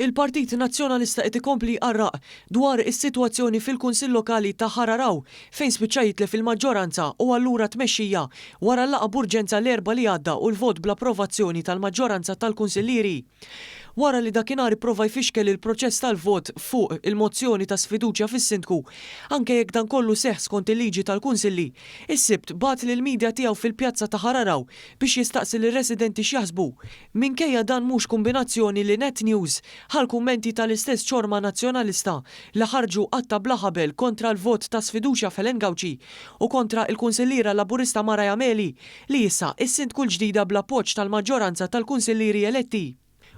Il-Partit Nazzjonalista qed ikompli jqarraq dwar is-sitwazzjoni fil-Kunsill Lokali ta' Ħar Għargħur fejn spiċċa jitlef il-maġġoranza u allura t-tmexxija wara l-laqgħa b'urġenza l-Erbgħa li għadda u l-vot bl-approvazzjoni tal-maġġoranza tal-kunsillieri. Wara li dakinhar ipprova jfixkel il-proċess tal-vot fuq il-mozzjoni ta' sfiduċja fis-Sindku, anke jekk dan kollu seħħ skont il-liġi tal-Kunsilli, is-Sibt bagħat lill-media tiegħu fil-pjazza ta' Ħar Għargħur biex jistaqsi lir-residenti x'jaħsbu. Minkejja dan mhux kumbinazzjoni li Net News ħa l-kummenti tal-istess ċorma Nazzjonalista li ħarġu qatta' bla ħabel kontra l-vot ta' sfiduċja f'Helen Gauci u kontra il-Kunsilliera Laburista Mariah Meli li issa is-Sindku l-ġdida bl-appoġġ tal-maġġoranza tal-Kunsillieri eletti.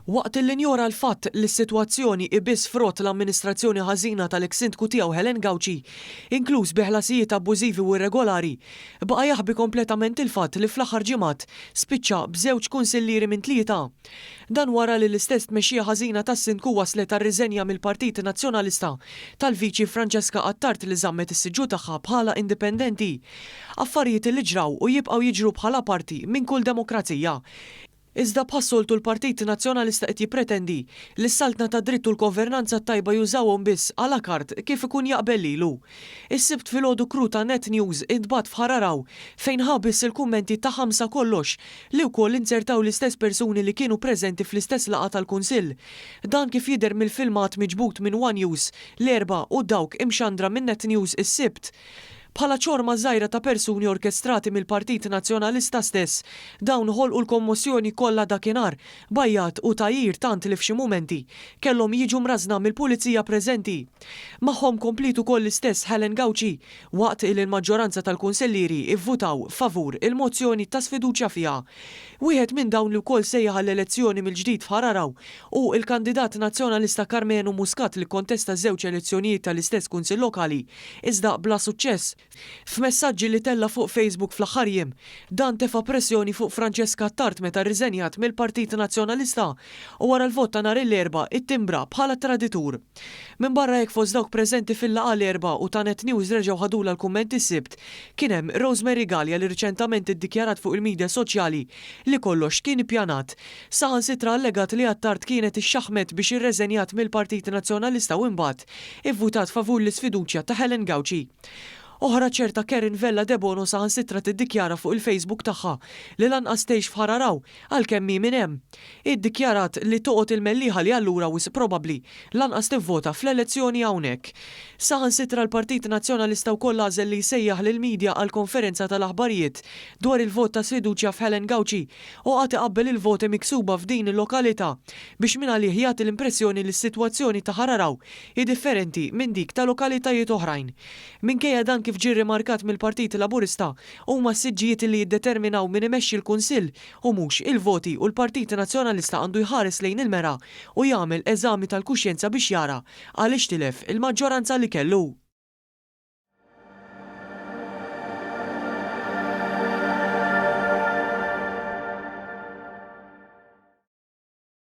Waqt li njora l-fatt li s-sitwazzjoni hi biss frott l-amministrazzjoni ħażina tal-eks Sindku tiegħu Helen Gauci, inkluż bi ħlasijiet abbużivi u irregolari, baqa' jaħbi kompletament il-fatt li fl-aħħar ġimgħat spiċċa b'żewġ kunsillieri minn tlieta. Dan wara li l-istess tmexxija ħażina tas-Sindku wasslet għar-riżenja mill-Partit Nazzjonalista tal-Viċi Francesca Attard li żammet is-siġġu tagħha bħala indipendenti. Affarijiet li ġraw u jibqgħu jiġru bħala parti minn kull demokrazija. Iżda bħas-soltu l-Partit Nazzjonalista qed jippretendi li s-saltna tad-dritt u l-governanza t-tajba jużawhom biss à la carte kif ikun jaqbel lilu. Is-Sibt filgħodu crew ta' Net News intbagħat f'Ħar Għargħur fejn ħa biss il-kummenti ta' ħamsa kollox li wkoll inzertaw l-istess persuni li kienu preżenti fl-istess laqgħa tal-Kunsill. Dan kif jidher mill-filmat miġbud minn one News l-Erbgħa u dawk imxandra minn Net News is-Sibt. Bħala ċorma żgħira ta' persuni orkestrati mill-Partit Nazzjonalista stess, dawn ħolqu l-kommossjoni kollha dakinhar, b'għajjat u tgħajjir tant li f'xi mumenti kellhom jiġu mrażżna mill-pulizija preżenti. Magħhom kompliet ukoll l-istess Helen Gauci, waqt li l-maġġoranza tal-kunsillieri vvutaw favur il-mozzjoni ta' sfiduċja fiha. Wieħed minn dawn li wkoll sejjaħ għall-elezzjoni mill-ġdid f'Ħar Għargħur hu l-kandidat Nazzjonalista Karmenu Muscat li kkontesta żewġ elezzjonijiet tal-istess Kunsill Lokali iżda bla suċċess. F'messaġġi li tella' fuq Facebook fl-aħħar jiem, dan tefa' pressjoni fuq Francesca Attard meta rriżenjat mill-Partit Nazzjonalista u wara l-vot ta' nhar il-Erbgħa ittimbra bħala traditur. Minbarra hekk fost dawk preżenti fil-laqgħa l-Erbgħa u ta' Net News reġgħu ħadulha l-kummenti s-Sibt, kien hemm Rosemary Galea li riċentament iddikjarat fuq il-media soċjali li kollox kien ippjanat. Saħansitra allegat li Attard kienet ixxaħħmet biex irreżenjat mill-Partit Nazzjonalista u imbagħad ivvutat favur l-isfiduċja ta' Helen Gauci. Oħra ċerta Karen Vella Debono saħansitra tiddikjara fuq il-Facebook tagħha li lanqas tgħix f'Ħar Għargħur għalkemm hi minn hemm. Hi ddikjarat li toqgħod il-Mellieħa li allura wisq probabbli lanqas tivvota fl-elezzjoni hawnhekk. Saħansitra l-Partit Nazzjonalista wkoll għażel li jsejjaħ lill-media għal konferenza tal-aħbarijiet dwar il-vot ta' sfiduċja f'Helen Gauci u qagħad iqabbel il-voti miksuba f'din il-lokalità biex mingħalih jagħti l-impressjoni li s-sitwazzjoni ta' Ħar Għargħur hi differenti minn dik ta' lokalitajiet oħrajn. Minkejja dan kif ġie rrimarkat mill-Partit Laburista, huma s-siġġijiet li jiddeterminaw min imexxi l-Kunsill u mhux il-voti u l-Partit Nazzjonalista għandu jħares lejn il-mera u jagħmel eżami tal-kuxjenza biex jara għaliex tilef il-maġġoranza li kellu.